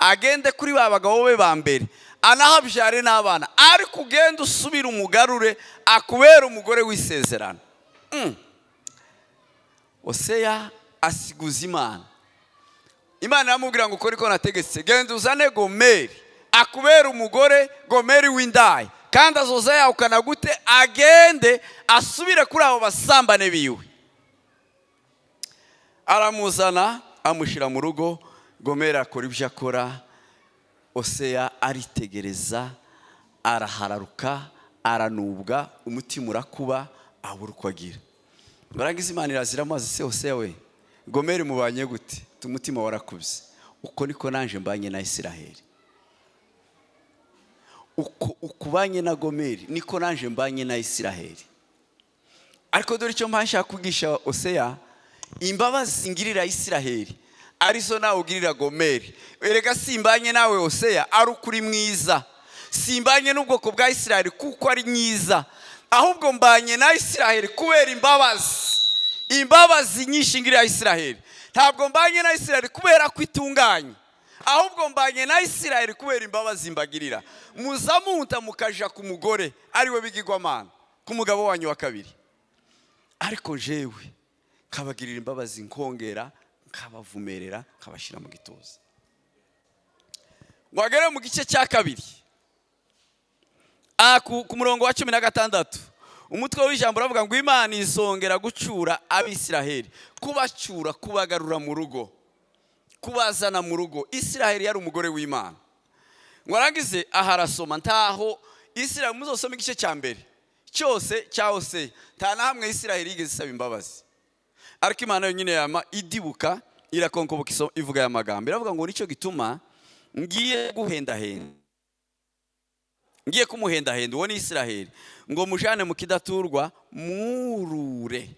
Agende kuri ba bagabo be ba mbere, anahabyare n'abana, ariko ugende usubire umugarure akubere umugore w'isezerano. Oseya asiguza Imana. Imana iramubwira ngo: "Ukore ko nategetse, genda uzane Gomeri akubere umugore, Gomeri w'indaya, kandi azoza yahukana gute, agende asubire kuri abo basambane biwe." Aramuzana, amushyira mu rugo. Gomeri akora ibyo akora. Oseya aritegereza, arahararuka, aranubwa, umutima urakuba, abura uko agira. Barangiza Imana irazira amazi: "Se Oseya we, Gomeri mubanye gute?" Umutima warakubye. Uko niko nanje mbanye na Isiraheli. Uko ukubanye na Gomeri, niko nanje mbanye na Isiraheli. Ariko dore icyo mpamvu kwigisha Oseya: imbabazi ngirira Isiraheli arizo nawe ugirira Gomeri. Erega simbanye nawe Oseya ari ukuri mwiza, simbanye n'ubwoko bwa Isiraheli kuko ari mwiza, ahubwo mbanye na Isiraheli kubera imbabazi, imbabazi nyinshi ngirira Isiraheli. Ntabwo mbanye na Isiraheli kubera ko itunganye, ahubwo mbanye na Isiraheli kubera imbabazi mbagirira. Muza munta mukaja ku mugore ariwe bigirwamana, ku mugabo wanyu wa kabiri, ariko jewe nkabagirira imbabazi, nkongera nkabavumerera, nkabashyira mu gituza. Ngo agere mu gice cya kabiri, ku murongo wa 16, umutwe w'ijambo uravuga ngo: "Imana izongera gucura Abisiraheli." Kubacyura, kubagarura mu rugo, kubazana mu rugo. Isiraheli yari umugore w'Imana. Ngo arangize aha, arasoma. Ntaho Isiraheli, muzosome igice cya mbere cyose cya Hoseya, nta na hamwe Isiraheli yigeze isaba imbabazi. Ariko Imana yonyine yama idibuka, irakonkoboka, ivuga aya magambo, iravuga ngo: "Nicyo gituma ngiye guhendahenda, ngiye kumuhendahenda." Uwo ni Isiraheli. "Ngo mujane mu kidaturwa, murure."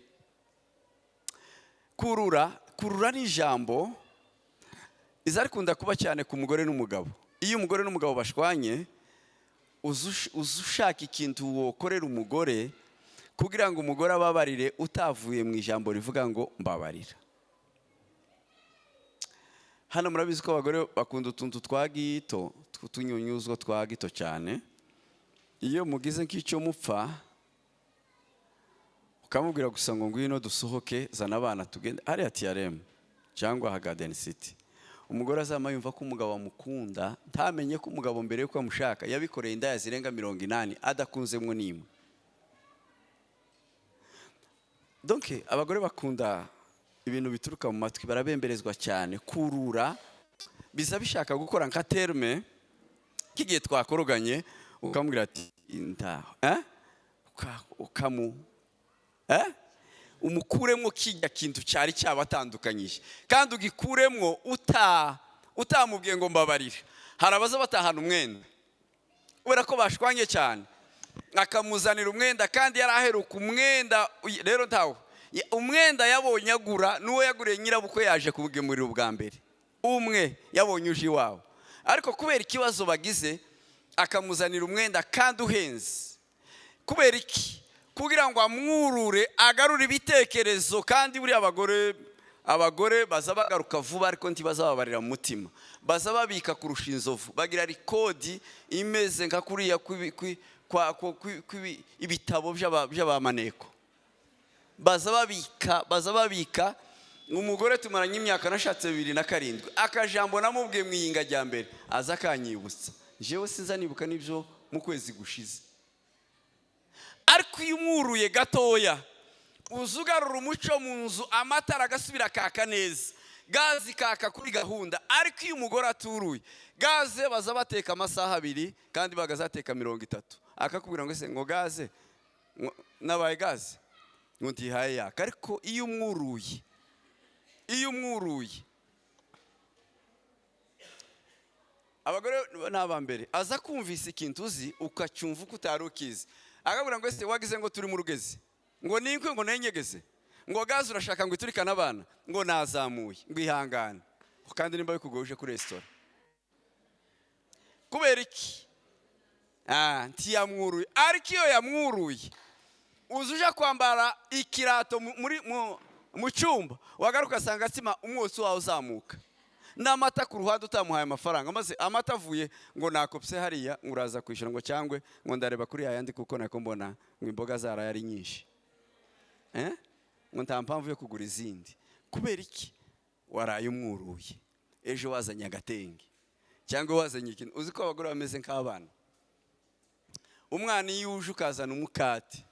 Kurura, kurura ni ijambo iza rikunda kuba cyane ku mugore n'umugabo. Iyo umugore n'umugabo bashwanye, uza ushaka ikintu wokorera umugore kugira ngo umugore ababarire, utavuye mu ijambo rivuga ngo "mbabarira". Hano murabizi ko abagore bakunda utuntu twa gito, tw'utunyunyuzwa twa gito cyane. Iyo mugize nk'icyo mupfa, ukamubwira gusa ngo: "Ngwino dusohoke, zana abana tugende hariya Tiyaremu cyangwa aha Garden City," umugore azama yumva ko umugabo amukunda, ntamenye ko umugabo mbere yuko amushaka yabikoreye indaya zirenga 80 adakunzemwo n'imwe. Donc abagore bakunda ibintu bituruka mu matwi, barabemberezwa cyane. Kurura biza bishaka gukora nka terme k'igihe twakoroganye, ukamubwira ati "Indaho," eh? Ukamu eh? Umukuremo kijya kintu cyari cyabatandukanyije, kandi ugikuremo utamubwiye ngo "mbabarira". Hari abaza batahana umwenda kubera ko bashwanye cyane, akamuzanira umwenda kandi yari aheruka umwenda. Rero ntawe umwenda yabonye agura n'uwo yaguriye nyirabukwe yaje kuwugemurira ubwa mbere, umwe yabonye uje iwawe, ariko kubera ikibazo bagize akamuzanira umwenda kandi uhenze. Kubera iki? Kugira ngo amwurure, agarure ibitekerezo. Kandi buriya abagore baza bagaruka vuba, ariko ntibazababarira mu mutima, baza babika kurusha inzovu. Bagira record imeze nka kuriya ibitabo by'abamaneko. Baza babika, baza babika. Umugore tumaranye imyaka, nashatse 2007, akajambo namubwiye mu iyinga rya mbere aza akanyibutsa. Jewe sinza nibuka n'ibyo mu kwezi gushize. Ariko iyo umwuruye gatoya, uza ugarura umuco mu nzu, amatara agasubira akaka neza, gaze ikaka kuri gahunda. Ariko iyo umugore aturuye, gaze baza bateka amasaha 2 kandi bagazateka 30. Akakubwira ngo: "Ese ngo gaze ngo nabaye gaze ngo ntihaye yaka?" Ariko iyo umwuruye, iyo umwuruye, abagore ni aba mbere aza kumvisa ikintu uzi, ukacyumva uko utari ukizi. Akabwira ngo: "Ese wagize ngo turi mu rugezi, ngo ninkwe, ngo nenyegeze, ngo gaze urashaka ngo iturikane abana, ngo nazamuye, ngo ihangane?" Kandi nimba bikugoye uje kuri resitora. Kubera iki? Ntiyamwuruye. Ariko iyo yamwuruye, uza uje kwambara ikirato muri mu cyumba, wagaruka ugasanga atsima umwotsi wawe uzamuka. N'amata ku ruhande utamuhaye amafaranga, maze amata avuye ngo nakopse hariya, ngo uraza kwishyura, ngo cyangwe ngo ndareba kuri yayandi, kuko nako mbona ngo imboga zaraye ari nyinshi, ngo nta mpamvu yo kugura izindi. Kubera iki? Waraye umwuruye, ejo wazanye agatenge cyangwa wazanye ikintu. Uzi ko abagore bameze nk'abana? Umwana iyo uje ukazana umukate,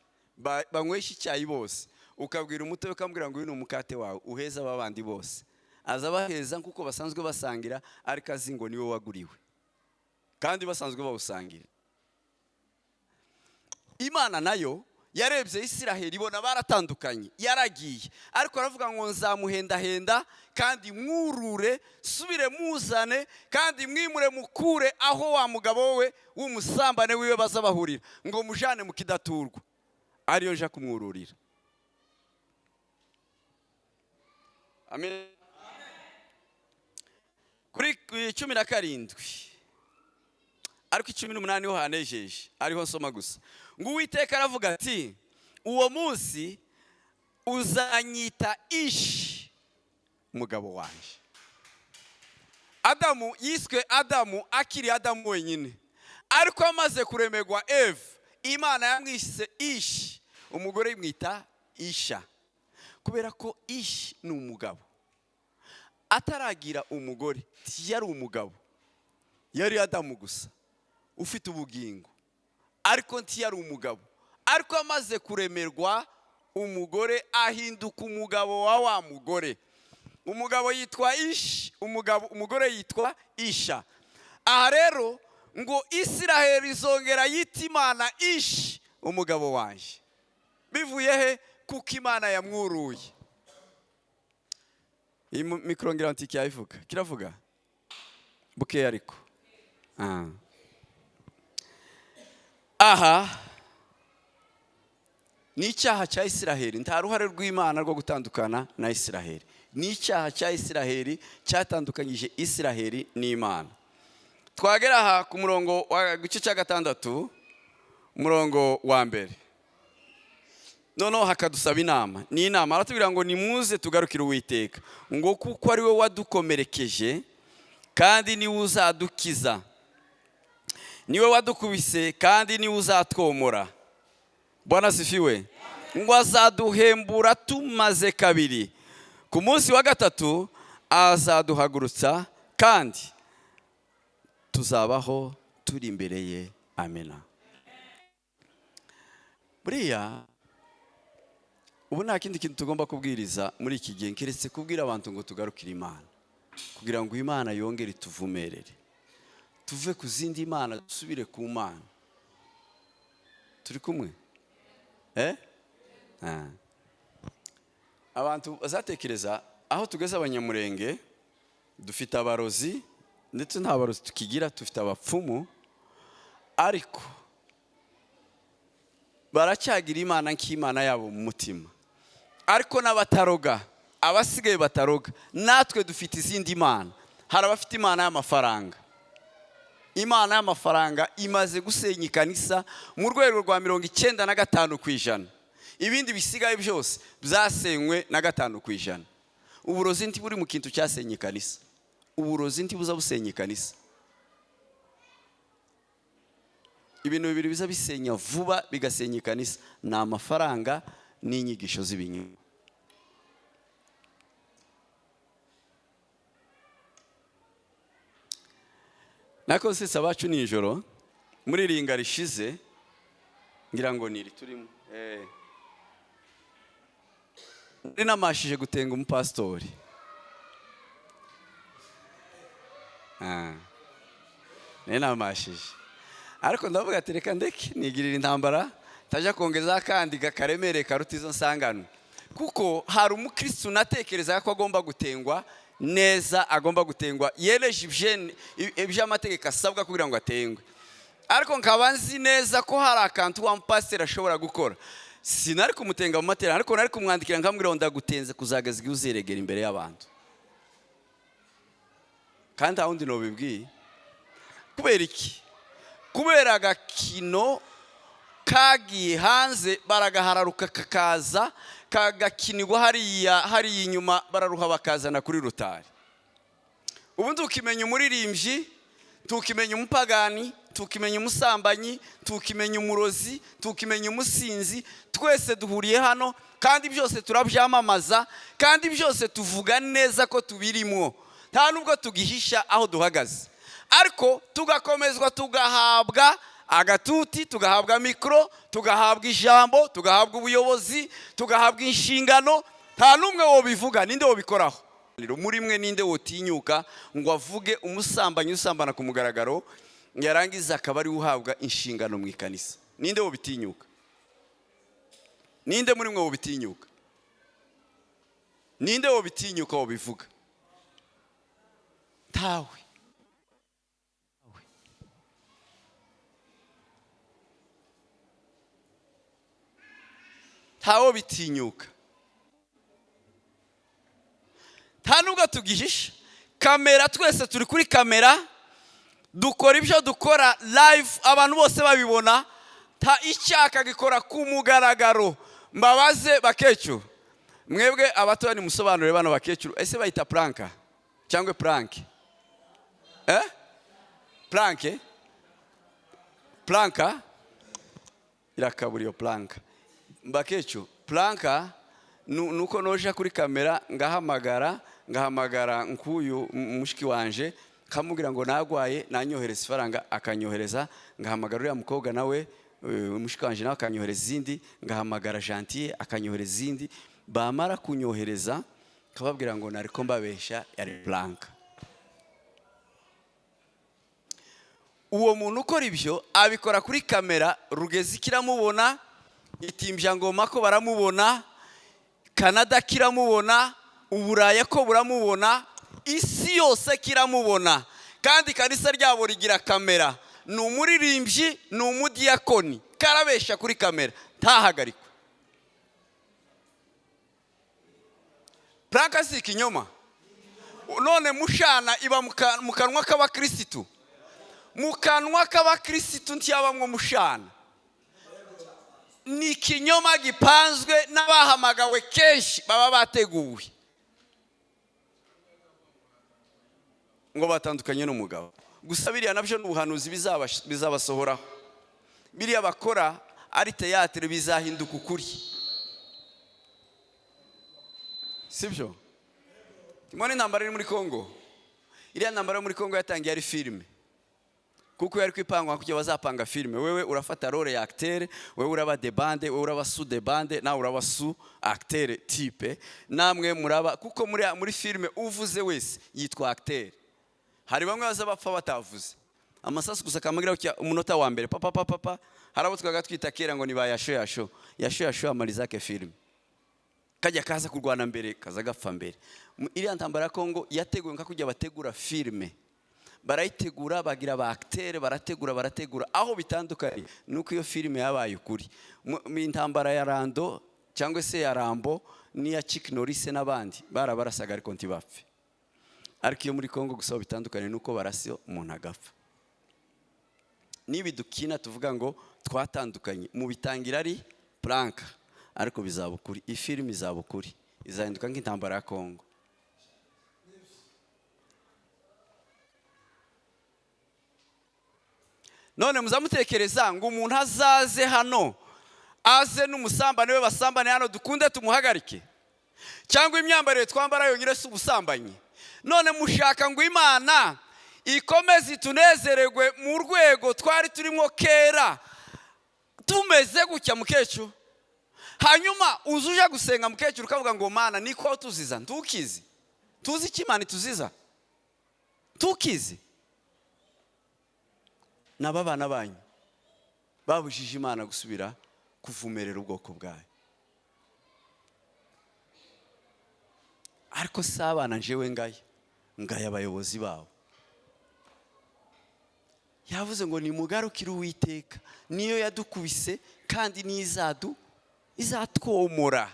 banywesha icyayi bose, ukabwira umutobe, ukamubwira ngo uyu ni umukate wawe, uheza aba bandi bose, aza abaheza nk'uko basanzwe basangira, ariko azi ngo niwe waguriwe kandi basanzwe bawusangira. Imana nayo yarebye Isiraheli ibona baratandukanye, yaragiye, ariko aravuga ngo nzamuhendahenda kandi mwurure, subire muzane kandi mwimure, mukure aho wa mugabo we w'umusambane wiwe baza bahurira, ngo mujane mu kidaturwa, ariyo nja kumwururira. Amen. Kuri 17, ariko 18 ho hanejeje, ariho nsoma gusa. Ngo Uwiteka aravuga ati: "Uwo munsi uzanyita Ishi, mugabo wanjye." Adamu yiswe Adamu akiri Adamu wenyine, ariko amaze kuremerwa Eve, Imana yamwise Ishi, umugore imwita Isha, kubera ko Ishi ni umugabo. Ataragira umugore yari umugabo, yari Adamu gusa ufite ubugingo, ariko ntiyari umugabo. Ariko amaze kuremerwa umugore ahinduka umugabo wa mugore. Umugabo yitwa Ishi, umugore yitwa Isha. Aha rero ngo Isiraheli izongera yita Imana Ishi, umugabo wanjye. Bivuye he? Kuko Imana yamwuruye. Iyi mikoro ngira ngo yabivuga, kiravuga bukeya ariko. Aha ni icyaha cya Isiraheli, nta ruhare rw'Imana rwo gutandukana na Isiraheli. Ni icyaha cya Isiraheli cyatandukanyije Isiraheli n'Imana. Twagera aha ku murongo wa gice cya 6, umurongo wa 1, noneho hakadusaba inama. Ni inama, aratubwira ngo nimuze tugarukire Uwiteka, ngo kuko ari we wadukomerekeje kandi niwe uzadukiza, niwe wadukubise kandi niwe uzatwomora. Bwana sifiwe. Ngo azaduhembura tumaze kabiri, ku munsi wa 3 azaduhagurutsa kandi tuzabaho turi imbere ye. Amena. Buriya ubu nta kindi kintu tugomba kubwiriza muri iki gihe keretse kubwira abantu ngo tugarukire Imana, kugira ngo Imana yongere ituvumerere, tuve ku zindi mana dusubire ku Mana. Turi kumwe? Abantu bazatekereza aho tugeze abanyamurenge, dufite abarozi, ndetse nta barozi tukigira, dufite abapfumu, ariko baracyagira Imana nk'Imana yabo mu mutima. Ariko n'abataroga, abasigaye bataroga, natwe dufite izindi mana. Hari abafite imana y'amafaranga. Imana y'amafaranga imaze gusenya ikanisa mu rwego rwa 95%. Ibindi bisigaye byose byasenywe na 5%. Uburozi ntiburi mu kintu cyasenye ikanisa. Uburozi ntibuza busenya ikanisa. Ibintu bibiri biza bisenya vuba bigasenya ikanisa ni amafaranga n'inyigisho z'ibinyoma. Nako sisa abacu nijoro muri ringa rishize, ngira ngo niri turimo, nari namashije gutenga umupasitori. Nari namashije, ariko ndavuga ati reka ndeke nigirira intambara tajya kongeza kandi karemereye karuta izo nsangano, kuko hari umukristo natekereza ko agomba gutengwa neza, agomba gutengwa yereje iby'amategeko asabwa kugira ngo atengwe. Ariko nkaba nzi neza ko hari akantu wa mupasiteri ashobora gukora. Sinari kumutenga mu materaniro, ariko nari kumwandikira nkamubwira ngo ndagutenze kuzageza igihe uziregera imbere y'abantu. Kandi nta wundi nobibwiye. Kubera iki? Kubera agakino kagiye hanze baragahararuka kakaza kagakinirwa hariya inyuma, bararuha bakazana kuri rutari. Ubundi ukimenya umuririmbyi, tukimenya umupagani, tukimenya umusambanyi, tukimenya umurozi, tukimenya umusinzi. Twese duhuriye hano, kandi byose turabyamamaza, kandi byose tuvuga neza ko tubirimo, nta nubwo tugihisha aho duhagaze. Ariko tugakomezwa, tugahabwa agatuti, tugahabwa mikoro, tugahabwa ijambo, tugahabwa ubuyobozi, tugahabwa inshingano. Nta n'umwe wobivuga. Ninde wobikoraho muri mwe? Ninde wotinyuka ngo avuge umusambanyi usambana ku mugaragaro, yarangiza akaba ariwe uhabwa inshingano mu ikanisa? Ninde wobitinyuka? Ninde muri mwe wobitinyuka? Ninde wobitinyuka, wobivuga? Ntawe. Ntawe bitinyuka. Nta nubwo tugihisha kamera. Twese turi kuri kamera, dukora ibyo dukora live, abantu bose babibona. Nta icyaka gikora ku mugaragaro. Mbabaze bakecuru, mwebwe abatoya nimusobanurire bano bakecuru: ese bayita prank cyangwa prank? Prank, prank irakabura iyo prank. Bakecuru, prank nuko noja kuri kamera ngahamagara nkuyu mushiki wanje, kamubwira ngo nagwaye, nanyohereza ifaranga, akanyohereza. Ngahamagara uriya mukobwa nawe, mushiki wanje, nawe akanyohereza izindi. Ngahamagara Gentille, akanyohereza izindi. Bamara kunyohereza, kababwira ngo nariko mbabesha, yari prank. Uwo muntu ukora ibyo abikora kuri kamera, Rugezi kiramubona, Itimbyangoma ko baramubona, Canada kiramubona, Uburaya ko buramubona, isi yose kiramubona. Kandi ikanisa ryabo rigira kamera. Ni umuririmbyi, ni umudiyakoni, karabesha kuri kamera, ntahagarikwe. Prank si ikinyoma? None mushana iba mu kanwa k'abakirisitu? Mu kanwa k'abakirisitu ntiyabamwo mushana. Ni ikinyoma gipanzwe n'abahamagawe, kenshi baba bateguwe ngo batandukanye n'umugabo. Gusa biriya nabyo ni ubuhanuzi, bizabasohoraho. Biriya bakora ari théâtre, bizahinduka ukuri, sibyo? Timone, intambara iri muri Kongo, iriya ntambara yo muri Kongo yatangiye ari filime, kuko yari kwipangwa kugira bazapanga filime. Wewe urafata rôle ya acteur, wewe uraba de bande, wewe uraba sous de bande, nawe uraba sous acteur type, namwe muraba, kuko muri filime uvuze wese yitwa acteur. Hari bamwe baza bapfa batavuze, amasasu gusa kamagira umunota wa mbere, papa papa papa. Hari abo twaga twita kera ngo ni ba yasho yasho yasho yasho, amalizake filime, kajya kaza kurwana mbere, kaza gapfa mbere. Iriya ntambara ya Kongo yateguwe nka kujya bategura filime. Barayitegura, bagira ba acteur, barategura, barategura. Aho bitandukanye nuko iyo filime yabaye ukuri. Mu intambara ya Rando cyangwa se ya Rambo n'iya Chuck Norris n'abandi, barabarasaga ariko ntibapfe. Ariko iyo muri Kongo gusa aho bitandukanye nuko barasiyo umuntu agapfa. Nibi dukina tuvuga ngo twatandukanye, mu bitangira ari prank, ariko bizaba ukuri. Ifilimi izaba ukuri, izahinduka nk'intambara ya Kongo. None muzamutekereza ngo umuntu azaze hano, aze n'umusambane we, basambane hano, dukunde tumuhagarike? Cyangwa imyambarire twambara yonyine si ubusambanyi? None mushaka ngo Imana ikomeze itunezererwe mu rwego twari turimo kera tumeze gutya, mukecuru? Hanyuma uza uje gusenga, mukecuru, ukavuga ngo Mana, niko tuziza? Ntukizi. Tuzi icyo Imana ituziza? Tukizi. N'aba bana banyu babujije Imana gusubira kuvumerera ubwoko bwayo. Ariko si abana njewe ngaya, ngaya abayobozi babo. Yavuze ngo nimugarukire Uwiteka, niyo yadukubise kandi niyo izatwomora.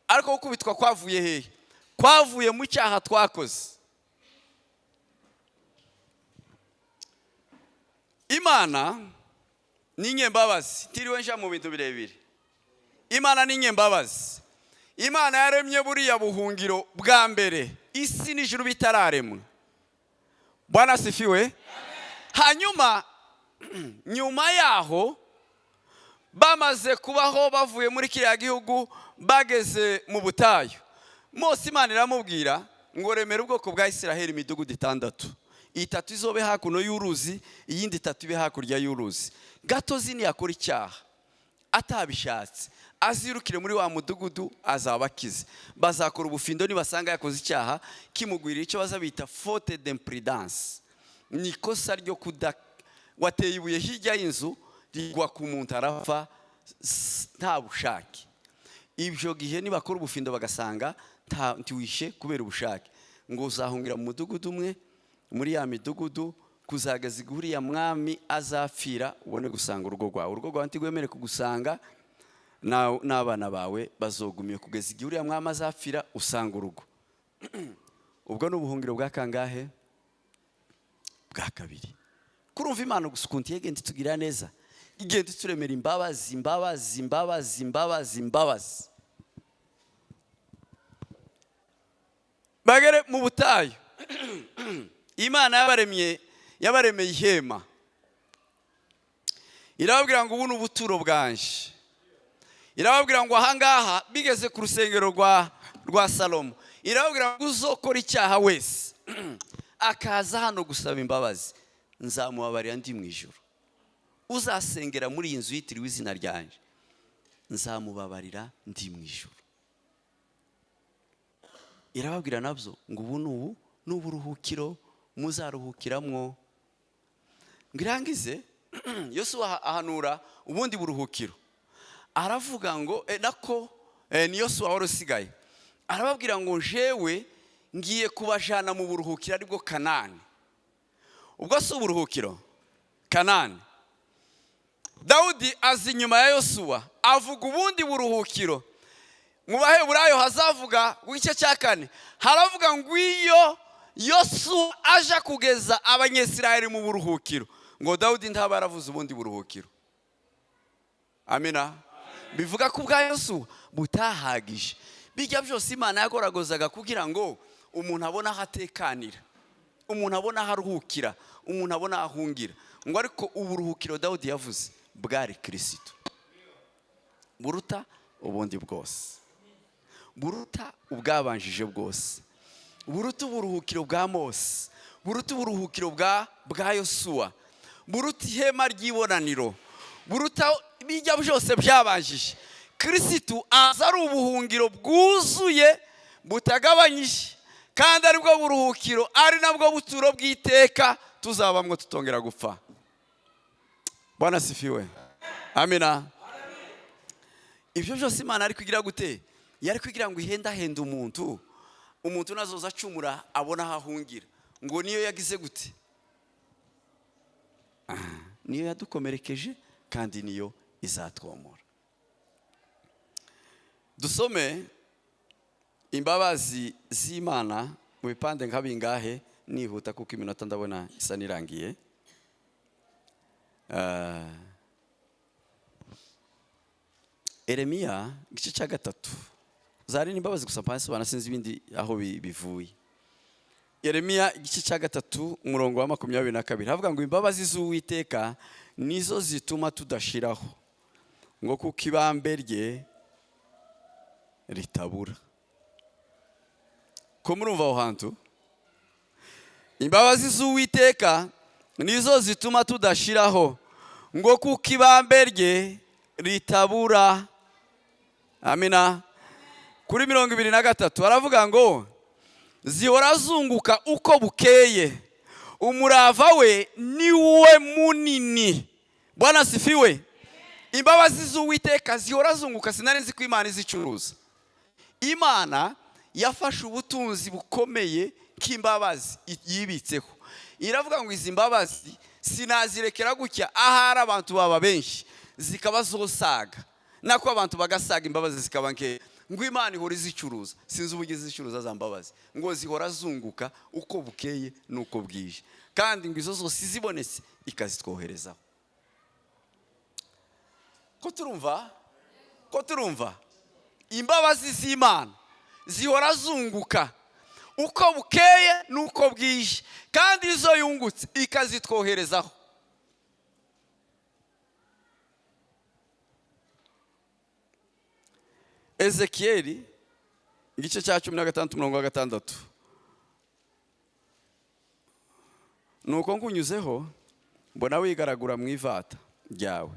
Ariko gukubitwa kwavuye hehe? Kwavuye mu cyaha twakoze. Imana ni inyembabazi. Ntiriwe nja mu bintu birebire. Imana ni inyembabazi. Imana yaremye buriya buhungiro bwa mbere isi n'ijuru bitararemwa. Bwana asifiwe. Hanyuma nyuma yaho bamaze kubaho, bavuye muri kiriya gihugu, bageze mu butayu, Mose Imana iramubwira ngo: "Remera ubwoko bwa Isiraheli imidugudu itandatu, itatu izobe hakuno y'uruzi, iyindi itatu ibe hakurya y'uruzi. Gatozi niyakora icyaha atabishatse, azirukire muri wa mudugudu, azaba akize. Bazakora ubufindo, nibasanga yakoze icyaha kimugwirira, icyo baza bita faute d'imprudence, ni ikosa ryo kuda wateye ibuye hirya y'inzu rigwa ku muntu arapfa nta bushake. Ibyo gihe nibakora ubufindo bagasanga ntiwishe kubera ubushake, ngo uzahungira mu mudugudu umwe muri ya midugudu kuzageza igihe uriya mwami azapfira, ubone gusanga urugo rwawe. Urugo rwawe ntirwemere kugusanga, n'abana bawe bazogumiye kugeza igihe uriya mwami azapfira, usanga urugo." Ubwo ni ubuhungiro bwa kangahe? Bwa kabiri. Kurumva Imana gusa ukuntu yagenda itugirira neza, igenda ituremera imbabazi, imbabazi, imbabazi, imbabazi, imbabazi. Bagere mu butayu, Imana yabaremeye ihema, irababwira ngo: "Ubu ni ubuturo bwanje." Irababwira ngo ahangaha, bigeze ku rusengero rwa Salomo, irababwira ngo: "Uzokora icyaha wese akaza hano gusaba imbabazi, nzamubabarira ndi mu ijuru. Uzasengera muri iyi nzu yitiriwe izina ryanjye, nzamubabarira ndi mu ijuru." Irababwira nabyo ngo: "Ubu ni ubu ni uburuhukiro muzaruhukiramwo." Ngo irangize, Yosuwa ahanura ubundi buruhukiro, aravuga ngo nako ni Yosuwa wari usigaye, arababwira ngo: "Jewe ngiye kubajana mu buruhukiro, aribwo Kanani." Ubwo si uburuhukiro Kanani? Dawudi aza inyuma ya Yosuwa, avuga ubundi buruhukiro. Mu Baheburayo hazavuga ku gice cya 4, haravuga ngo iyo Yosuwa aja kugeza Abanyesirayeli mu buruhukiro, ngo Dawudi ntaba yaravuze ubundi buruhukiro. Amina. Bivuga ko ubwa Yosuwa butahagije. Bijya byose Imana yagoragozaga kugira ngo umuntu abone aho atekanira, umuntu abone aho aruhukira, umuntu abone aho ahungira, ngo ariko uburuhukiro Dawudi yavuze bwari Kirisito, buruta ubundi bwose, buruta ubwabanjije bwose, buruta uburuhukiro bwa Mose, buruta uburuhukiro bwa Yosuwa, buruta ihema ry'ibonaniro, buruta bijya byose byabanjije. Kirisitu aza ari ubuhungiro bwuzuye butagabanyije, kandi aribwo buruhukiro, ari nabwo buturo bw'iteka tuzabamwo tutongera gupfa. Bwana asifiwe. Amina. Ibyo byose Imana ari kugira gute? Yari kugira ngo ihendahende umuntu, umuntu nazoza acumura abona aho ahungira. Ngo niyo yagize gute? Niyo yadukomerekeje kandi niyo izatwomora. Dusome imbabazi z'Imana mu bipande nka bingahe, nihuta kuko iminota ndabona isa n'irangiye. Eremiya igice cya 3, zari n'imbabazi gusa mpasobanura, sinzi ibindi aho bivuye. Yeremiya igice cya 3, umurongo wa 22, havuga ngo: "Imbabazi z'Uwiteka nizo zituma tudashiraho, ngo kuko ibambe rye ritabura." Ko murumva aho hantu? Imbabazi z'Uwiteka nizo zituma tudashiraho, ngo kuko ibambe rye ritabura. Amina. Kuri 23 aravuga ngo: "Zihora zunguka uko bukeye, umurava we ni we munini." Bwana asifiwe. Imbabazi z'Uwiteka zihora zunguka. Sinari nzi ko Imana izicuruza. Imana yafashe ubutunzi bukomeye k'imbabazi yibitseho, iravuga ngo: "Izi mbabazi sinazirekera gutya, ahari abantu baba benshi zikaba zosaga, nako abantu bagasaga, imbabazi zikaba nkeya." Ngo Imana ihora izicuruza. Sinzi uburyo izicuruza za mbabazi, ngo zihora zunguka uko bukeye n'uko bwije, kandi ngo izo zose zibonetse ikazitwoherezaho. Ko turumva? Ko turumva? Imbabazi z'Imana zihora zunguka uko bukeye n'uko bwije, kandi izo yungutse ikazitwoherezaho. Ezekiyeli igice cya 16 umurongo wa 6. Nuko nkunyuzeho mbona wigaragura mu ivata ryawe,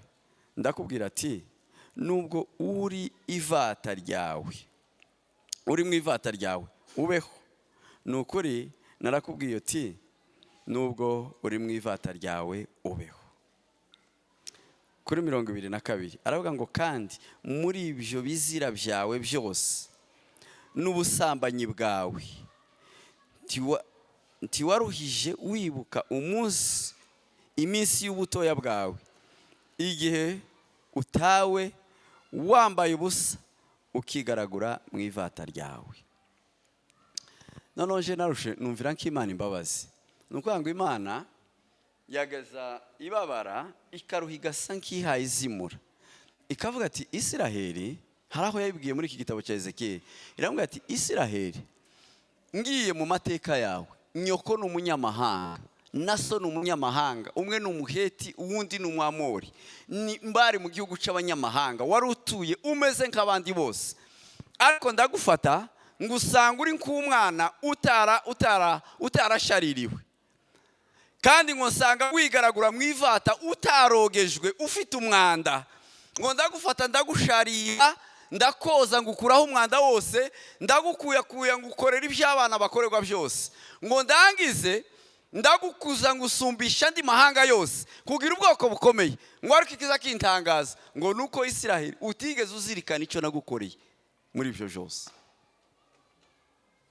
ndakubwira ati nubwo uri ivata ryawe, uri mu ivata ryawe ubeho. Ni ukuri narakubwiye uti nubwo uri mu ivata ryawe ubeho. Kuri 22 aravuga ngo kandi muri ibyo bizira byawe byose n'ubusambanyi bwawe ntiwaruhije wibuka umunsi iminsi y'ubutoya bwawe, igihe utawe wambaye ubusa ukigaragura mu ivata ryawe. Noneho je narushe numvira nk'Imana imbabazi. Ni ukuvuga ngo Imana yagaza ibabara ikaruha igasa nk'ihaye izimura, ikavuga ati Isiraheli, hari aho yabibwiye muri iki gitabo cya Ezekiyeli, iramubwira ati Isiraheli, ngiye mu mateka yawe, nyoko ni umunyamahanga na so ni umunyamahanga, umwe ni Umuheti uwundi ni Umwamori, ni mbari mu gihugu cy'abanyamahanga, wari utuye umeze nk'abandi bose, ariko ndagufata ngusanga uri nk'umwana utarashaririwe, kandi ngo nsanga wigaragura mu ivata utarogejwe ufite umwanda, ngo ndagufata ndagusharira ndakoza ngukuraho umwanda wose, ndagukuyakuya ngukorera ibyo abana bakorerwa byose, ngo ndangize ndagukuza ngusumbisha andi mahanga yose kugira ubwoko bukomeye. Ngo ariko ikiza kintangaza ngo nuko Isiraheli utigeze uzirikana icyo nagukoreye muri ibyo byose.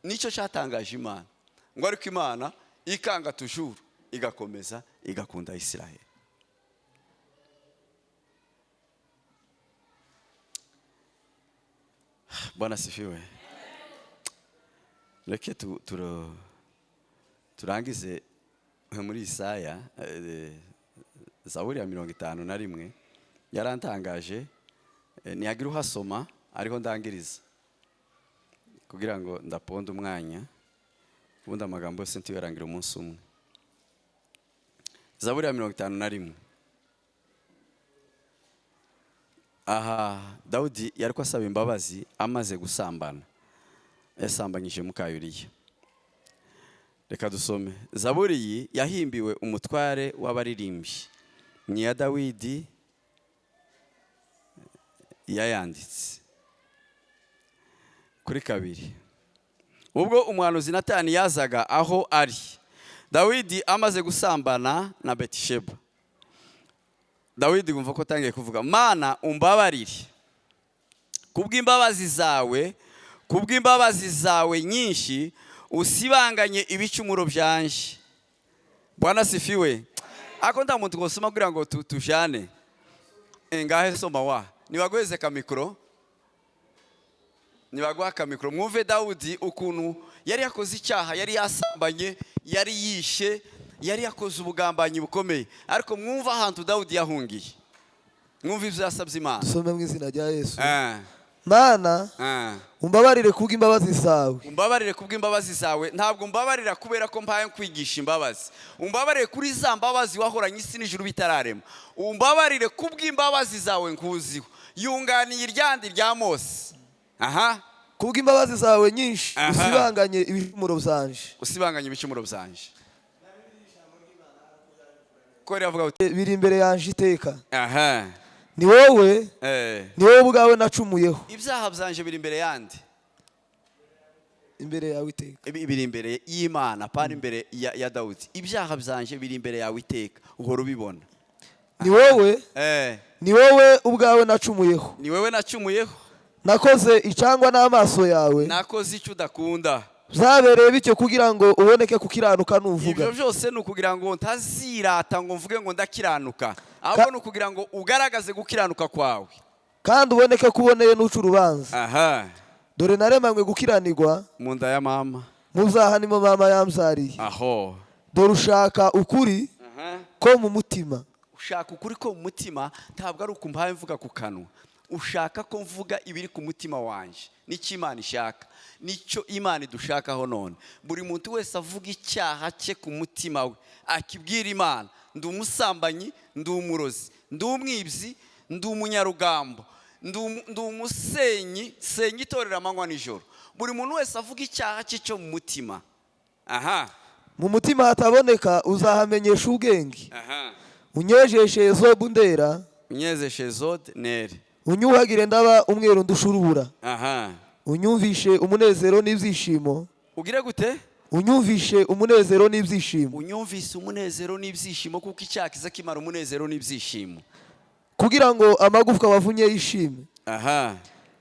Nicyo cyatangaje Imana, ngo ariko Imana ikanga tujuru igakomeza igakunda Isiraheli. Bwana sifiwe. Reke turangize muri Isaya, Zaburi ya 51 yarantangaje, ntiyagira uhasoma ariho ndangiriza kugira ngo ndaponde umwanya, ubundi amagambo yose ntiyarangira umunsi umwe. Zaburi ya 51. Aha Dawudi yari ko asaba imbabazi amaze gusambana, yasambanyije muka Uriya. Reka dusome. Zaburi iyi yahimbiwe umutware w'abaririmbyi, ni iya Dawidi yayanditse. Kuri 2. Ubwo umuhanuzi Natani yazaga aho ari, Dawidi amaze gusambana na Betisheba. Dawidi yumva ko atangiye kuvuga, Mana umbabarire kubw'imbabazi zawe, kubw'imbabazi zawe nyinshi usibanganye ibicumuro byanje. Bwana sifiwe. Ako nta muntu gosoma kugira ngo tujane. Ngahe soma wa. Nibaguheze ka mikro. Nibaguha ka mikro. Mwumve Dawudi ukuntu yari yakoze icyaha, yari yasambanye, yari yishe, yari yakoze ubugambanyi bukomeye. Ariko mwumva ahantu Dawudi yahungiye. Mwumva ibyo yasabye Imana. Dusome mu izina rya Yesu. Mana umbabarire kubw'imbabazi zawe. Umbabarire kubw'imbabazi zawe. Ntabwo umbabarira kubera ko mpaye kwigisha imbabazi. Umbabarire kuri za mbabazi wahoranye isi n'ijuru bitararema. Umbabarire kubw'imbabazi zawe nkuziho. Yunganiye iryandi rya Mose. Aha. Kubw'imbabazi zawe nyinshi usibanganye ibicumuro byanje. Usibanganye ibicumuro byanje. Ko riravuga uti biri imbere yanje iteka. Aha. Ni wowe, ni wowe ubwawe nacumuyeho. Ibyaha byanje biri imbere yande? Imbere yawe iteka. Biri imbere y'Imana, pana imbere ya Dawudi. Ibyaha byanje biri imbere yawe iteka, uhora ubibona. Ni wowe, ni wowe ubwawe nacumuyeho. Ni wowe nacumuyeho. Nakoze icangwa n'amaso yawe. Nakoze icyo udakunda. Byabereye bityo kugira ngo uboneke kukiranuka nuvuga. Ibyo byose ni ukugira ngo ntazirata ngo mvuge ngo ndakiranuka, ahubwo ni ukugira ngo ugaragaze gukiranuka kwawe, kandi uboneke kuboneye n'uca urubanza. Aha. Dore naremanywe gukiranirwa mu nda ya mama, mu byaha nimo mama yambyariye. Aho. Dore ushaka ukuri ko mu mutima. Ushaka ukuri ko mu mutima, ntabwo ari ukumpaye mvuga ku kanwa. Ushaka ko mvuga ibiri ku mutima wanje. Nicyo Imana ishaka, nicyo Imana idushakaho. None buri muntu wese avuga icyaha cye ku mutima we, akibwira Imana: ndi umusambanyi, ndi umurozi, ndi umwibyi, ndi umunyarugambo, ndi umusenyi, senya itorero amanywa nijoro. Buri muntu wese avuga icyaha cye cyo mu mutima. Aha. Mu mutima hataboneka uzahamenyesha ubwenge. Aha. Unyejeshe ezobu ndera. Unyezeshe zode nere. Unyuhagire ndaba umweru ndusha urubura. Aha. Unyumvishe umunezero n'ibyishimo. Ugire gute? Unyumvishe umunezero n'ibyishimo. Unyumvise umunezero n'ibyishimo, kuko icyaha kiza kimara umunezero n'ibyishimo. Kugira ngo amagufwa wavunye yishime. Aha.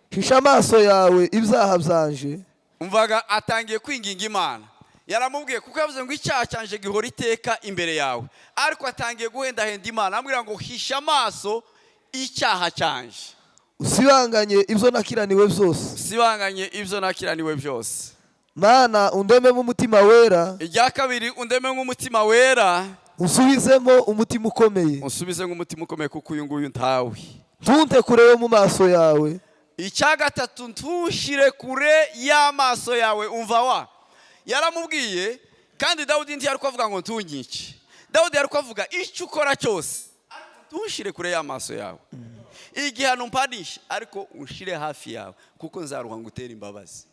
Hisha amaso yawe ibyaha byanje. Umvaga atangiye kwinginga Imana. Yaramubwiye kuko yavuze ngo icyaha cyanje gihora iteka imbere yawe, ariko atangiye guhendahenda Imana, amubwira ngo hisha amaso icyaha cyanje. Usibanganye ibyo nakiraniwe byose. Usibanganye ibyo nakiraniwe byose. Mana, undememo umutima wera. Irya kabiri, undeme nk'umutima wera. Unsubizemo umutima ukomeye. Unsubize nk'umutima ukomeye, kuko uyu nguyu ntawe. Ntunte kure yo mu maso yawe. Icya gatatu, ntushire kure y'amaso yawe. Umva wa yaramubwiye, kandi Dawudi ntiyari kuvuga ngo ntunyice. Dawudi yari kuvuga icyo ukora cyose, ntushire kure y'amaso yawe. Igihano mpanisha, ariko unshire hafi yawe, kuko nzaruha ngo utere imbabazi.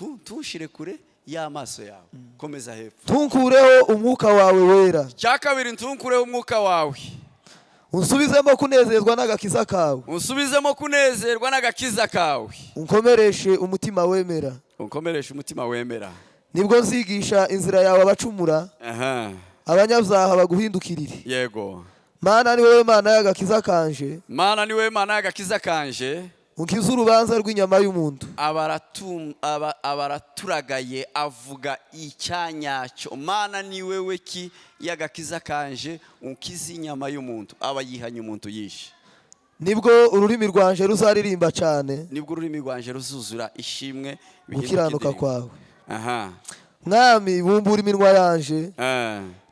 Ntushire kure y'amaso yawe. Komeza hepfo. Tunkureho umwuka wawe wera. Icya kabiri, ntunkureho umwuka wawe. Unsubizemo kunezerwa n'agakiza kawe. Unsubizemo kunezerwa n'agakiza kawe. Unkomereshe umutima wemera. Unkomereshe umutima wemera. Nibwo nzigisha inzira yawe abacumura. Aha. Abanyabyaha baguhindukirire. Yego. Mana, ni wowe Mana y'agakiza kanje. Mana, ni wowe Mana y'agakiza kanje. Unkize urubanza rw'inyama y'umuntu. Abaraturagaye, avuga icyanyacyo. Mana, ni wewe ki y'agakiza kanje, unkize inyama y'umuntu. Aba yihanye umuntu yishe. Nibwo ururimi rwanje ruzaririmba cyane. Nibwo ururimi rwanje ruzuzura ishimwe, bihinduke gukiranuka indirimbo. kwawe. Aha. Mwami, bumbura iminwa yanje.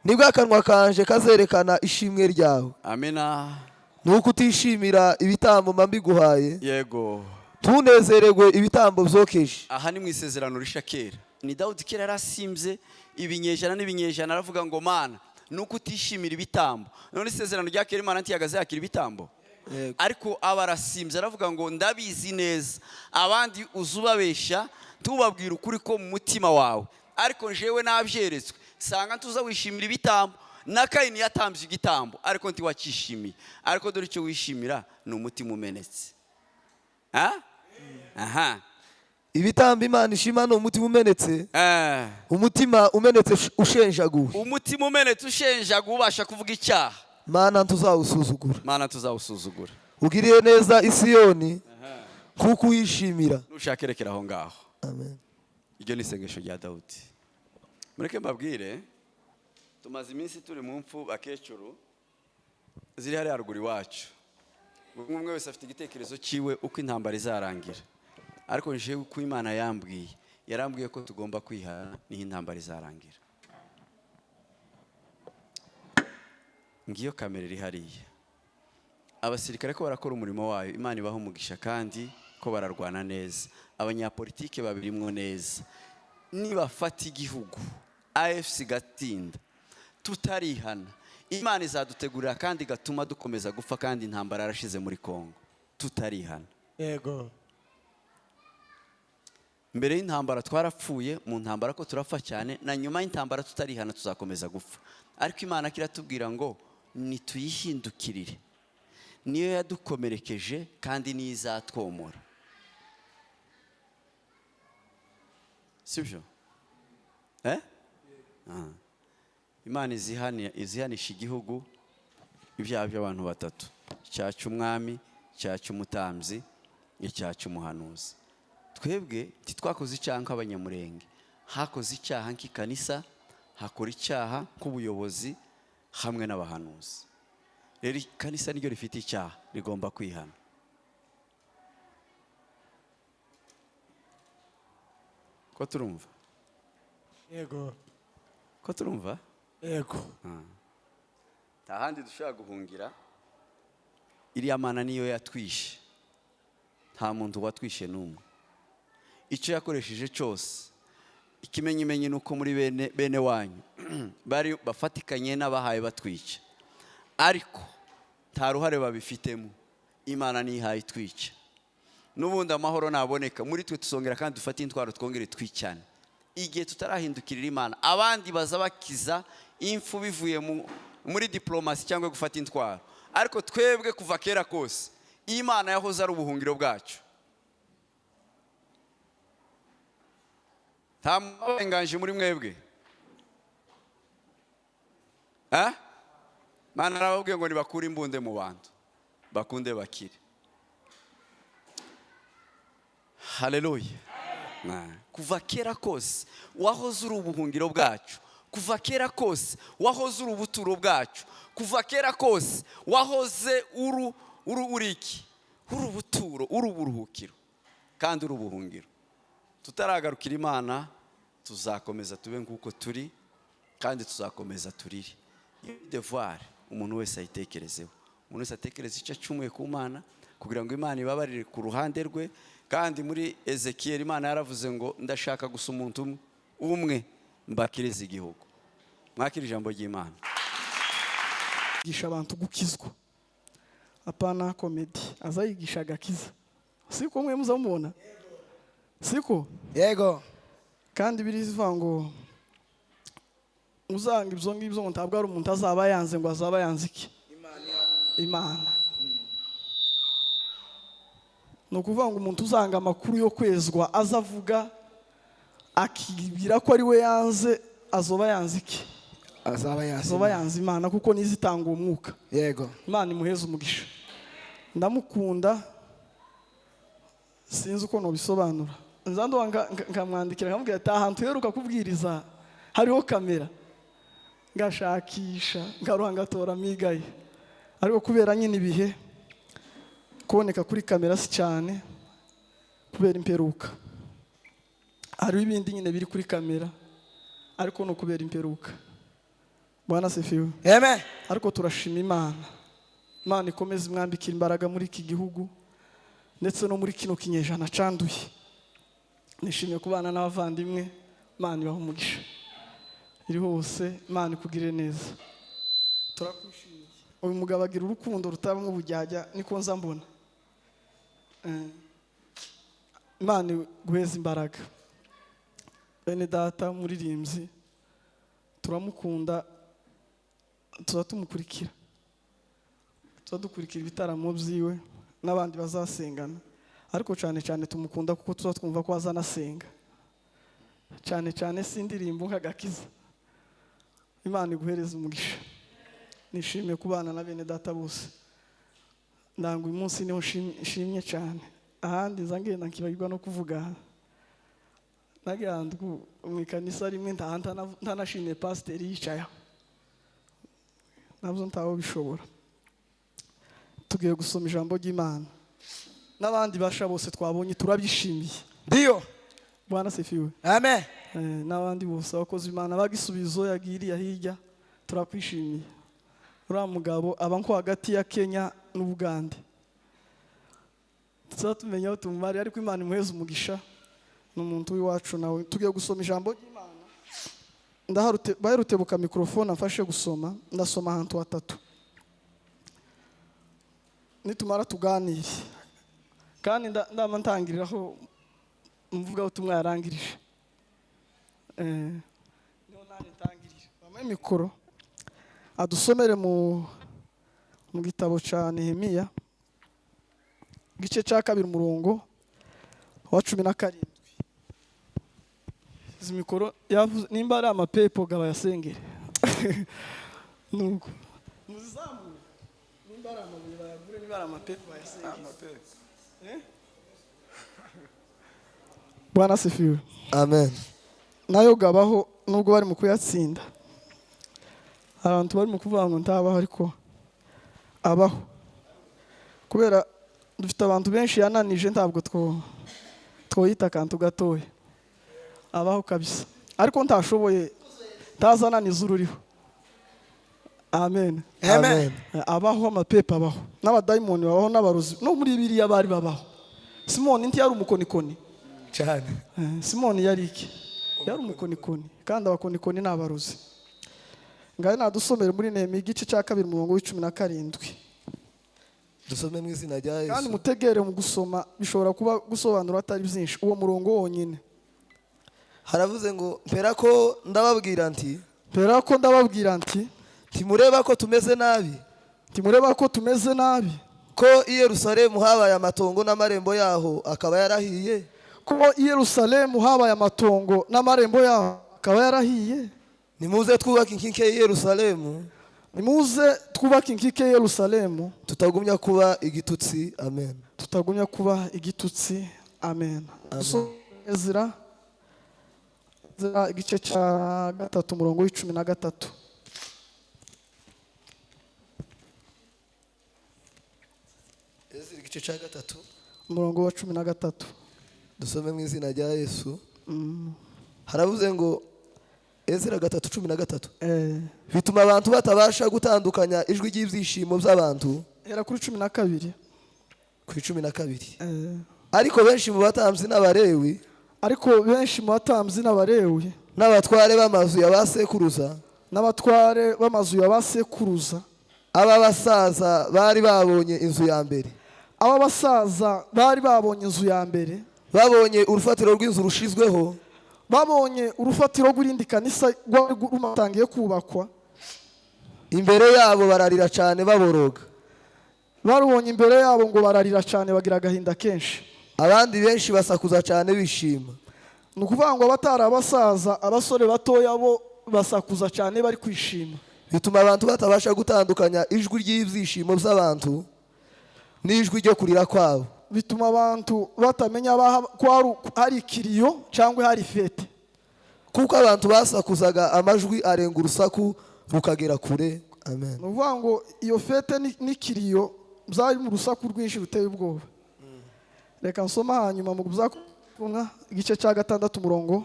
Nibwo akanwa kanje kazerekana ishimwe ryawe. Amina. Nuko utishimira ibitambo mba mbiguhaye. Yego. Ntunezererwe ibitambo byokeje. Aha ni mu isezerano risha kera. Ni Dawudi kera yarasimbye ibinyejana n'ibinyejana, aravuga ngo Mana, nuko utishimira ibitambo. None isezerano rya kera Imana ntiyagaze yakira ibitambo? Yego. Ariko aba arasimbye, aravuga ngo ndabizi neza, abandi uzubabesha tubabwira ukuri ko mu mutima wawe, ariko jewe nabyeretswe sanga ntuza wishimira ibitambo. Na Kayini yatambye igitambo, ariko ntiwakishimiye. Ariko dore icyo wishimira ni umutima umenetse. Ha? Aha. Ibitambo Imana ishima ni umutima umenetse. Umutima umenetse ushenjaguwe. Umutima umenetse ushenjaguwe, ubasha kuvuga icyaha. Mana, ntuzawusuzugura. Mana, tuzawusuzugura. Ugiriye neza Isiyoni kuko uyishimira. Nushaka erekera aho ngaho. Amen. Iryo ni isengesho rya Dawudi. Mureke mbabwire, tumaze iminsi turi mu mfu bakecuru ziri hariya haruguru iwacu. Buri umwe wese afite igitekerezo cyiwe uko intambara izarangira, ariko njewe uko Imana yambwiye, yarambwiye ko tugomba kwihana, niho intambara izarangira. Ngiyo kamera iri hariya, abasirikare ko barakora umurimo wayo, Imana ibaha umugisha, kandi ko bararwana neza. Abanyapolitike babirimwo neza. Nibafata igihugu AFC gatinda tutarihana, Imana izadutegurira kandi igatuma dukomeza gupfa, kandi intambara yarashize muri Kongo tutarihana. Yego. Mbere y'intambara twarapfuye, mu ntambara ko turapfa cyane, na nyuma y'intambara tutarihana tuzakomeza gupfa. Ariko Imana kiratubwira ngo nituyihindukirire, niyo yadukomerekeje kandi niyo izatwomora. Sibyo? Imana izihanisha igihugu ibyaha by'abantu batatu: icyaha cy'umwami, icyaha cy'umutambyi, icyaha cy'umuhanuzi. Twebwe ntitwakoze icyaha nk'abanyamurenge, hakoze icyaha nk'ikanisa, hakora icyaha nk'ubuyobozi hamwe n'abahanuzi. Rero ikanisa niryo rifite icyaha, rigomba kwihana. Ko turumva? Yego. Ko turumva? Yego. Nta handi dushobora guhungira. Iriya mana niyo yatwishe, nta muntu watwishe n'umwe. Icyo yakoresheje cyose, ikimenyimenyi ni uko muri bene wanyu bari bafatikanye n'abahaye batwica, ariko nta ruhare babifitemo. Imana nihaye itwica. N'ubundi amahoro naboneka muri twe, tuzongera kandi dufate intwaro, twongere twicane. Igihe tutarahindukirira Imana, abandi baza bakiza impfu bivuye muri diplomasi cyangwa gufata intwaro, ariko twebwe kuva kera kose Imana yahoze ari ubuhungiro bwacu. Nta mubenganje muri mwebwe. Mana arababwiye ngo nibakure imbunde mu bantu, bakunde bakire. Haleluya. Kuva kera kose wahoze uri ubuhungiro bwacu, kuva kera kose wahoze uri ubuturo bwacu, kuva kera kose wahoze uri uri iki? Uri ubuturo, uri uburuhukiro kandi uri ubuhungiro. Tutaragarukira Imana tuzakomeza tube nk'uko turi, kandi tuzakomeza turire. Devoir umuntu wese ayitekerezeho, umuntu wese atekereze icyo acumuye ku Mana kugira ngo Imana ibabarire ku ruhande rwe. Kandi muri Ezekiel Imana yaravuze ngo ndashaka gusa umuntu umwe mbakiriza igihugu. Mwakira ijambo ry'Imana. Yigisha abantu gukizwa, apana comedy. Azayigisha agakiza, siko mwe muzamubona, siko? Yego. Kandi birivuga ngo uzanga ibyo ngibyo ngo ntabwo ari umuntu azaba yanze, ngo azaba yanze iki? Imana. Ni ukuvuga ngo umuntu uzanga amakuru yo kwezwa azavuga akibwira ko ari we yanze, azoba yanze iki? Azaba yanze Imana, kuko nizitanga uwo mwuka. Yego. Imana imuheze umugisha. Ndamukunda, sinzi uko nobisobanura. Nzando nkamwandikira nkamubwira ati ahantu uheruka kubwiriza hariho kamera, ngashakisha ngaruha ngatora migaye, ariko kubera nyine ibihe kuboneka kuri kamera si cyane kubera imperuka. Hariho ibindi nyine biri kuri kamera ariko no kubera imperuka. Bwana asifiwe. Amen. Ariko turashima Imana. Imana ikomeze imwambikira imbaraga muri iki gihugu ndetse no muri kino kinyejana canduye. Nishimiye kubana n'abavandimwe. Imana ibahe umugisha. Iri hose Imana ikugirire neza. Turakwishimiye. Uyu mugabo agira urukundo rutabamo ubujyajya, niko nza mbona. Imana iguheze imbaraga. Bene data muririmbyi turamukunda, tuba tumukurikira, tuba dukurikira ibitaramo byiwe n'abandi bazasengana, ariko cyane cyane tumukunda kuko tuba twumva ko azanasenga cyane cyane si indirimbo nk'agakiza. Imana iguhereze umugisha. Nishimiye kubana na bene data bose. Ndanga uyu munsi niho nshimye cyane, ahandi nza ngenda nkibagirwa no kuvuga. Nagira mu ikanisa rimwe ntanashimiye pasiteri yicaye aho, nabyo ntawe bishobora. Tugiye gusoma ijambo ry'Imana n'abandi basha bose twabonye, turabyishimiye. Ndio. Bwana asifiwe. Amen. N'abandi bose abakozi Imana bagisubizo yagiriye hirya, turakwishimiye. Uriya mugabo aba nko hagati ya Kenya n'Ubugande, tuzatumenya aho tumumariye, ariko Imana imuheze umugisha, ni umuntu w'iwacu nawe. Tugiye gusoma ijambo ry'Imana. Baherutebuka mikrofone amfashe gusoma. Ndasoma ahantu hatatu, nitumara tuganire, kandi ndama ntangiriraho mvuga ubutumwa yarangirije. Niho nanjye ntangirira. Bamuhe mikoro adusomere mu gitabo cya Nehemiya igice cya 2 umurongo wa 17. Izi mikoro nimba ari amapepo gabayasengere nuko muzamure, nimba ari amabuye bayagure, nimba ari amapepo bayasengere. Bwana asifiwe. Amen. Nayo gabaho nubwo bari mu kuyatsinda. Abantu bari mu kuvuga ngo ntabaho, ariko abaho. Kubera dufite abantu benshi yananije, ntabwo twoyita akantu gatoya. Abaho kabisa, ariko ntashoboye, ntazananiza ururiho. Amen. Amen. Abaho amapepa, abaho n'abadayimoni, babaho n'abarozi, no muri biriya bari babaho. Simoni ntiyari umukonikoni? Cyane. Simoni yari iki? Yari umukonikoni, kandi abakonikoni ni abarozi. Ngaho nadusomere muri Nehemiya igice cya 2, umurongo wa 17. Dusome mu izina rya Kandi Yesu. mutegere mu gusoma, bishobora kuba gusobanura atari byinshi, uwo murongo wonyine. Haravuze ngo: "Mpera ko ndababwira nti: Mpera ko ndababwira nti: Ntimureba ko tumeze nabi, Ntimureba ko tumeze nabi, ko i Yerusalemu habaye amatongo n'amarembo yaho akaba yarahiye? Ko i Yerusalemu habaye amatongo n'amarembo yaho akaba yarahiye. Nimuze twubake inkike y'i Yerusalemu, Nimuze twubake inkike y'i Yerusalemu, tutagumya kuba igitutsi. Amen." Tutagumya kuba igitutsi. Amen. Ezra, Ezra igice cya 3, umurongo wa 13. Ezra igice cya 3, umurongo wa 13. Dusome mu izina rya Yesu. Haravuze ngo, Ezra 3:13: "Bituma abantu batabasha gutandukanya ijwi ry'ibyishimo by'abantu." Hera kuri 12. Ku 12. "Ariko benshi mu batambyi n'Abarewi, Ariko benshi mu batambyi n'Abarewi, n'abatware b'amazu ya ba sekuruza, n'abatware b'amazu ya ba sekuruza, aba basaza bari babonye inzu ya mbere, aba basaza bari babonye inzu ya mbere, babonye urufatiro rw'inzu rushizweho, babonye urufatiro rw'irindi kanisa rwari rumatangiye kubakwa, imbere yabo bararira cyane baboroga. Barubonye imbere yabo ngo bararira cyane, bagira agahinda kenshi. Abandi benshi basakuza cyane bishima." Ni ukuvuga ngo abatari abasaza, abasore batoya bo basakuza cyane bari kwishima. "Bituma abantu batabasha gutandukanya ijwi ry'ibyishimo by'abantu n'ijwi ryo kurira kwabo." Bituma abantu batamenya ko hari ikiriyo cyangwa hari fête. "Kuko abantu basakuzaga amajwi arenga urusaku rukagera kure. Amen." Ni ukuvuga ngo iyo fête n'ikiriyo byari mu rusaku rwinshi ruteye ubwoba. Reka nsoma hanyuma mu Byakumwa igice cya 6, umurongo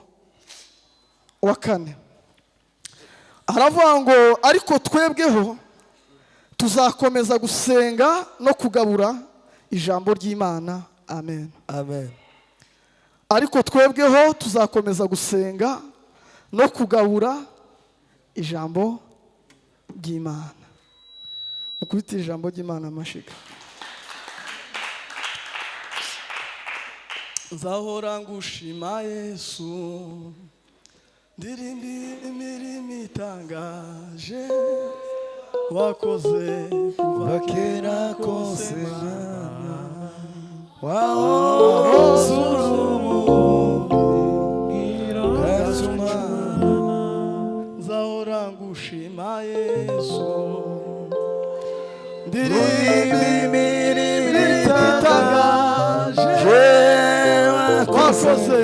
wa 4. Haravuga ngo: "Ariko twebweho tuzakomeza gusenga no kugabura ijambo ry'Imana." Amen. Amen. Ariko twebweho tuzakomeza gusenga no kugabura ijambo ry'Imana. Mukubite ijambo ry'Imana amashiga. Nzahora ngushima Yesu, ndirimba imirimo itangaje wakoze kuva kera kose. Mana. Wahoze uri ubwacu. Nzahora ngushima Yesu, ndirimba imirimo itangaje wakoze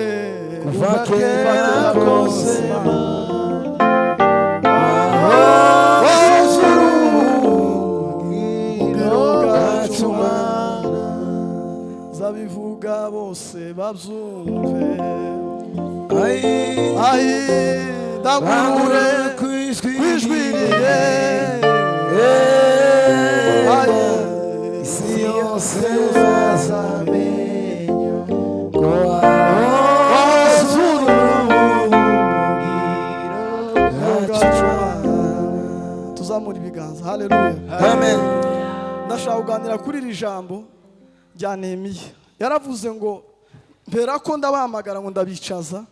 kuva kera kose. Wahoze uri ubwiro bwacu. Nzabivuga bose babyumve. Ayi, ndangurure kwijwi rirenga. Ayi, Isi yose bazamenya ko wahoze uri ubwiro bwacu. Tuzamura ibiganza. Haleluya. Amen. Ndashaka kuganira kuri iri jambo rya Nehemiya. Yaravuze ngo: "Mbera ko ndabahamagara, ngo ndabicaza,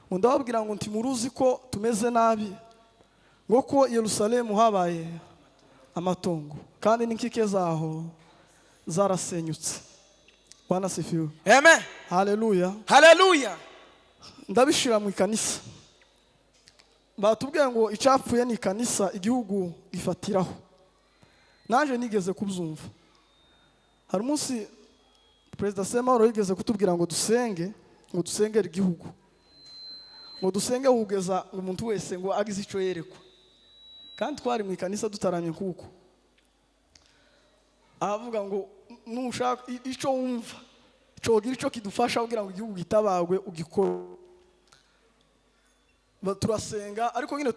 ngo ndababwira ngo ntimuruzi ko tumeze nabi, ngo ko Yerusalemu habaye amatongo kandi n'inkike zaho zarasenyutse." Bwana sifiwe. Amen. Haleluya. Haleluya. Ndabishira mu ikanisa. Batubwiye ngo icyapfuye ni ikanisa, igihugu gifatiraho. Naje nigeze kubyumva, hari umunsi Perezida Semahoro yigeze kutubwira ngo dusenge, ngo dusengere igihugu, ngo dusenge kugeza ngo umuntu wese ngo agize icyo yerekwa. Kandi twari mu ikanisa dutaramye, kuko aravuga ngo nushaka icyo wumva cogira icyo kidufasha kugira ngo igihugu gitabagwe ugikore. Turasenga, ariko nyine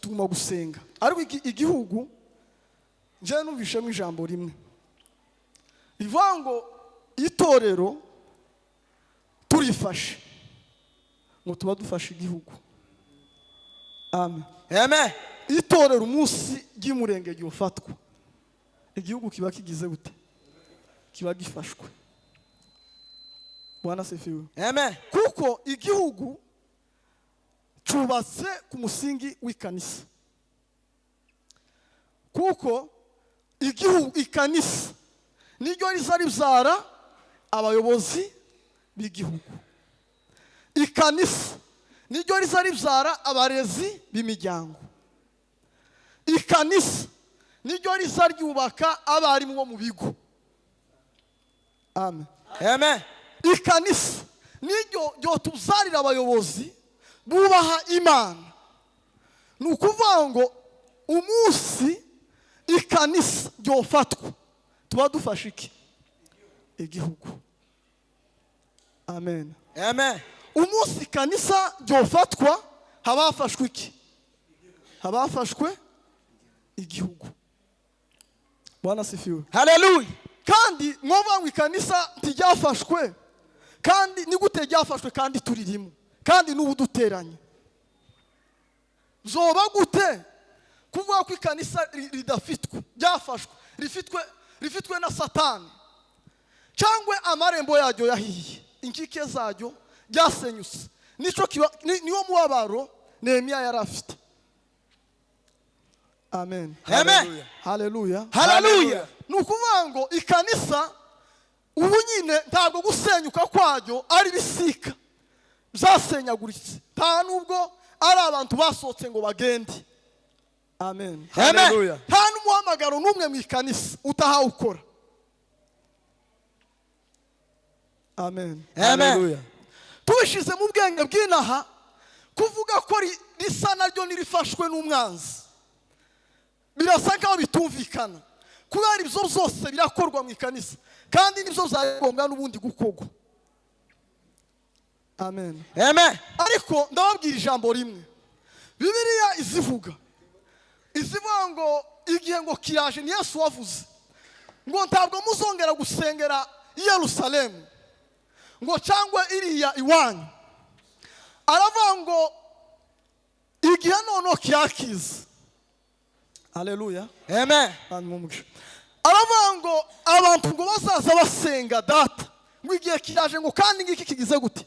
tuguma gusenga, ariko igihugu Njyewe numvishemo ijambo rimwe rivuga ngo itorero turifashe, ngo tuba dufashe igihugu. Amen. Amen. Itorero umunsi ry'umurenge ryofatwa, igihugu kiba kigize gute? Kiba gifashwe. Bwana asifiwe. Amen. Kuko igihugu cyubatse ku musingi w'ikanisa, kuko igihugu, ikanisa niryo riza ribyara abayobozi b'igihugu, ikanisa niryo riza ribyara abarezi b'imiryango, ikanisa niryo riza ryubaka abarimu bo mu bigo. Amen. Amen. Ikanisa niryo ryotuzarira abayobozi bubaha Imana. Ni ukuvuga ngo umunsi ikanisa ryofatwa, tuba dufashe iki? Igihugu. Amen. Amen. Umunsi ikanisa ryofatwa, haba hafashwe iki? Haba hafashwe igihugu. Bwana asifiwe. Hallelujah. Kandi mwovuga ngo ikanisa ntiryafashwe, kandi ni gute ryafashwe kandi turirimo, kandi n'ubu duteranye? Zoba gute kuvuga ko ikanisa ridafitwe, ryafashwe, rifitwe na Satani, cyangwa amarembo yaryo yahiye, inkike zaryo ryasenyutse? Nico kiba niwo mubabaro Nehemiya yari afite. Amen. Amen. Haleluya. Hallelujah. Ni ukuvuga ngo ikanisa ubu nyine ntabwo gusenyuka kwaryo ari ibisika byasenyaguritse, nta nubwo ari abantu basohotse ngo bagende. Amen. Amen. Hallelujah. Nta n'umuhamagaro n'umwe mu ikanisa utahawukora. Amen. Amen. Hallelujah. Tubishyize mu bwenge bw'inaha, kuvuga ko risa naryo nirifashwe n'umwanzi birasa nkaho bitumvikana, kubera ibyo byose birakorwa mu ikanisa, kandi nibyo byari ngombwa n'ubundi gukorwa. Amen. Amen. Ariko ndababwira ijambo rimwe Bibiliya izivuga ngo igihe ngo kiraje, ni Yesu wavuze ngo ntabwo muzongera gusengera i Yerusalemu, ngo cyangwa iriya iwanyu. Aravuga ngo igihe noneho kiyakiza. Haleluya. Amen. Aravuga ngo abantu ngo bazaza basenga Data, ngo igihe kiraje, ngo kandi ngiki kigize gute?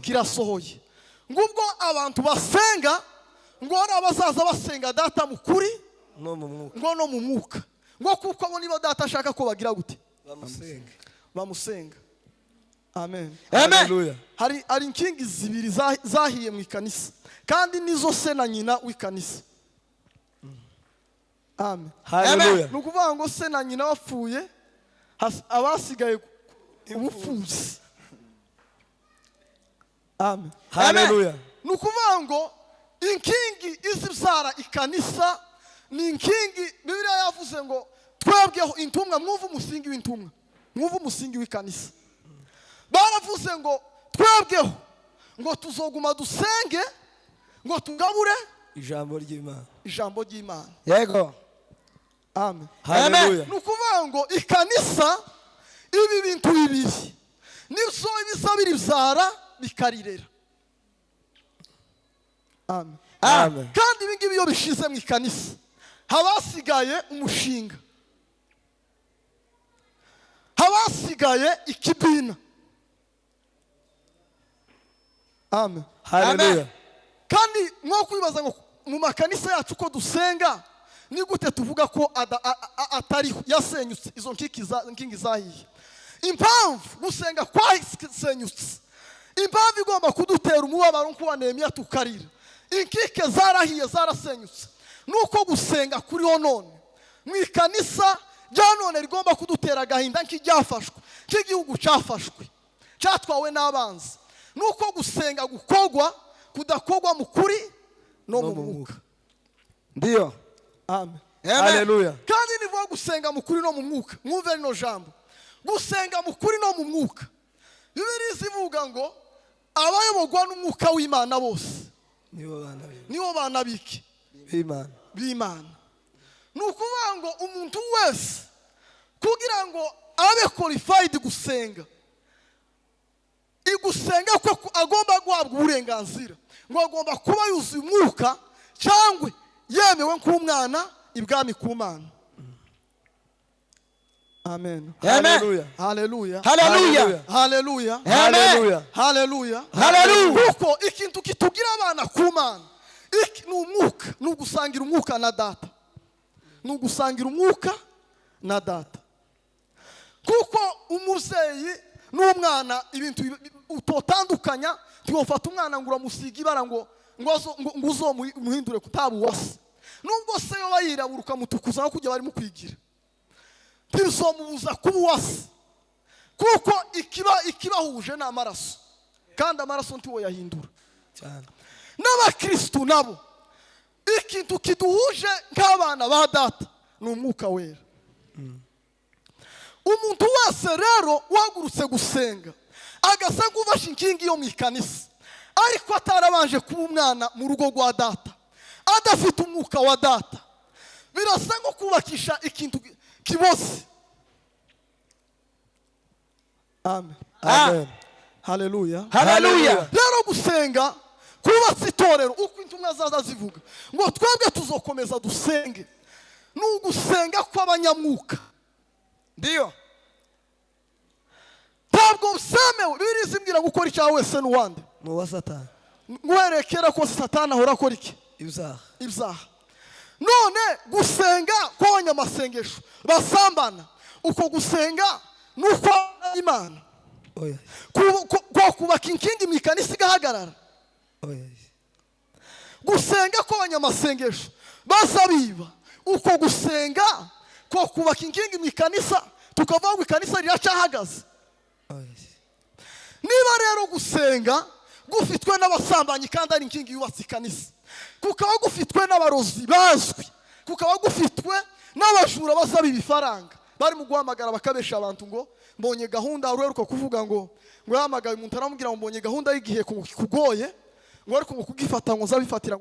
Kirasohoye. Ngubwo abantu basenga, ngo hari abazaza basenga Data mu kuri no mu mwuka, ngo no mu mwuka, ngo kuko abo niba Data ashaka ko bagira gute? Bamusenga. Bamusenga. Amen. Amen. Hari inkingi zibiri zahiye mu ikanisa, kandi nizo se na nyina w'ikanisa. Amen. Hallelujah. Ni ukuvuga ngo se na nyina bapfuye, abasigaye ubupfuzi. Amen. Hallelujah. Ni ukuvuga ngo inkingi izibyara ikanisa ni inkingi Bibiliya yavuze ngo twebweho intumwa. Mwumve umusingi w'intumwa, mwumve umusingi w'ikanisa. Baravuze ngo twebweho ngo tuzoguma dusenge, ngo tugabure ijambo ry'Imana. Ijambo ry'Imana. Yego. Amen. Hallelujah. Ni ukuvuga ngo ikanisa ibi bintu bibiri nibyo biza biribyara bikarirera. Amen. Amen. Kandi ibi ngibi iyo bishize mu ikanisa, haba hasigaye umushinga, haba hasigaye ikibina. Amen. Hallelujah. Kandi mwo kwibaza ngo mu makanisa yacu ko dusenga, ni gute tuvuga ko atariho, yasenyutse, izo nkingi zahiye? Impamvu gusenga kwasenyutse, impamvu igomba kudutera umubabaro nk'uwa Nehemiya tukarira, inkike zarahiye, zarasenyutse, nuko gusenga kuriho none mu ikanisa rya none rigomba kudutera agahinda nk'iryafashwe, nk'igihugu cyafashwe, cyatwawe n'abanzi, nuko gusenga gukogwa kudakogwa mu kuri no mu mwuka. Ndiyo. Amen. Hallelujah. Kandi nivuga gusenga mu kuri no mu mwuka, mwumve rino jambo, gusenga mu kuri no mu mwuka. Bibiliya izivuga ngo abayobogwa n'umwuka w'Imana bose nibo bana nibo bana biki? b'Imana. B'Imana. Ni ukuvuga Ngo umuntu wese kugira ngo abe qualified gusenga, igusenga ko agomba guhabwa uburenganzira, ngo agomba kuba yuzuye umwuka cyangwa yemewe nk'umwana ibwami ku Mana. Amen. Amen. Hallelujah. Haleluya. Hallelujah. Haleluya. Amen. Haleluya. Hallelujah. Kuko ikintu kitugira abana ku Mana iki ni umwuka, ni ugusangira umwuka na Data, ni ugusangira umwuka na Data. Kuko umubyeyi n'umwana, ibintu utotandukanya, ntiwofata umwana ngo uramusiga ibara ngo uzomuhindure kutaba uwase. Nubwo se yoba yirabura ukamutukuza aho kujya barimo kwigira, ntibizomubuza kuba uwase, kuko ikibahuje ni amaraso, kandi amaraso ntiwoyahindura. Cyane. N'abakirisitu nabo, ikintu kiduhuje nk'abana ba Data ni Umwuka Wera. Umuntu wese rero uhagurutse gusenga agasa nk'ufashe inkingi yo mu ikanisa, ariko atarabanje kuba umwana mu rugo rwa Data, adafite umwuka wa Data, birasa nko kubakisha ikintu kiboze. Amen. Amen. Haleluya. Hallelujah. Rero gusenga kubatse itorero, uko intumwa zaza zivuga ngo twebwe tuzokomeza dusenge, ni ugusenga kw'abanyamwuka. Ndiyo. Ntabwo byemewe. Birizimbwira gukora icyaha wese n'uwande? Ni uwa Satani. Nguherekera ko Satani ahora akora iki? Ibyaha. Ibyaha. None gusenga kw'abanyamasengesho basambana, uko gusenga ni uko Imana Oya. Kubaka inkingi mu ikanisa igahagarara? Oya. Gusenga kw'abanyamasengesho baza biba, uko gusenga ko kubaka inkingi mu ikanisa, tukavuga ngo ikanisa riracyahagaze? Oya. Niba rero gusenga gufitwe n'abasambanyi kandi ari inkingi yubatse ikanisa, kukaba gufitwe n'abarozi bazwi, kukaba gufitwe n'abajura basaba ibifaranga, bari mu guhamagara bakabesha abantu ngo mbonye gahunda, uheruka kuvuga ngo yahamagaye umuntu aramubwira ngo mbonye gahunda y'igihe kugoye, ngo ariko ngo kugifata ngo nzabifatira.